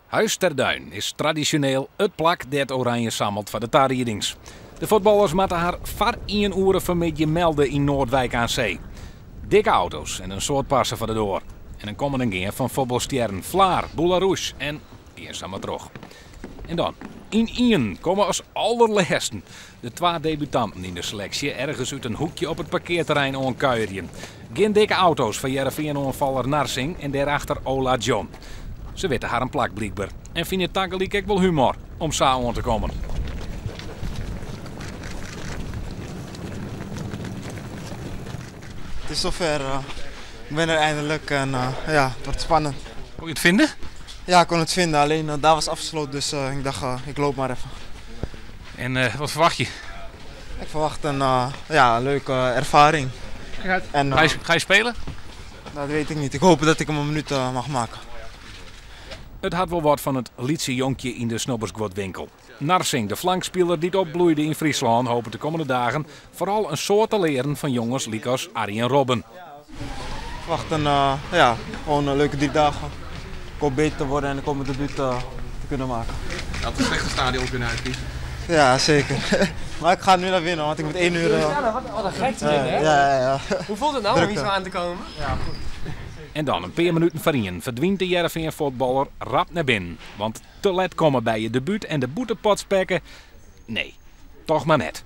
Huis ter Duin is tradisjoneel it plak dêr't Oranje sammelt foar de tariedings. De fuotballers moatte har foar ien oere fanmiddei melde yn Noordwijk aan Zee. Dikke auto's en in soad parse foar de doar. En in kommen en gean fan fuotbalstjerren Vlaar, Boulahrouz en gean sa mar troch. En dan, ynienen komme as alderlêsten de twa debutanten yn de seleksje ergens út in hoekje op it parkearterrein oankuierjen. Gjin dikke auto's foar Hearrenfean-oanfaller Narsingh en dêrachter Ola John. Se witte harren plak blykber en fine it tagelyk ek wol humor om sa oan te kommen. Het is zover. Ik ben er eindelijk en ja, het wordt spannend. Kon je het vinden? Ja, ik kon het vinden. Alleen daar was afgesloten, dus ik dacht, ik loop maar even. En wat verwacht je? Ik verwacht een, ja, leuke ervaring. En, Ga je spelen? Dat weet ik niet. Ik hoop dat ik hem een minuut mag maken. It hat wol wat fan it lytse jonkje yn de snobbersguodwinkel. Narsingh, de flankspiler dy't opbloeide yn Fryslân, hopet de kommende dagen foaral in soad te learen fan jonges lykas Arjen Robben. Ik verwacht een, ja, gewoon een leuke 3 dagen. Ik hoop beter te worden en ik hoop mijn debuut te kunnen maken. Je had een slechte stadion kunnen uitkiezen. Ja, zeker. Maar ik ga nu naar binnen, want ik moet 1 uur, Ja, wat een gekte dit, hè? Ja, ja, ja. Hoe voelt het nou om hier Drukte. zo aan te komen? Ja, goed. En dan in pear minuten foar ienen ferdwynt de Hearrenfean-fuotballer rap nei binnen. Want te let komme by je debuut en de boetepot spekke? Nee, toch mar net.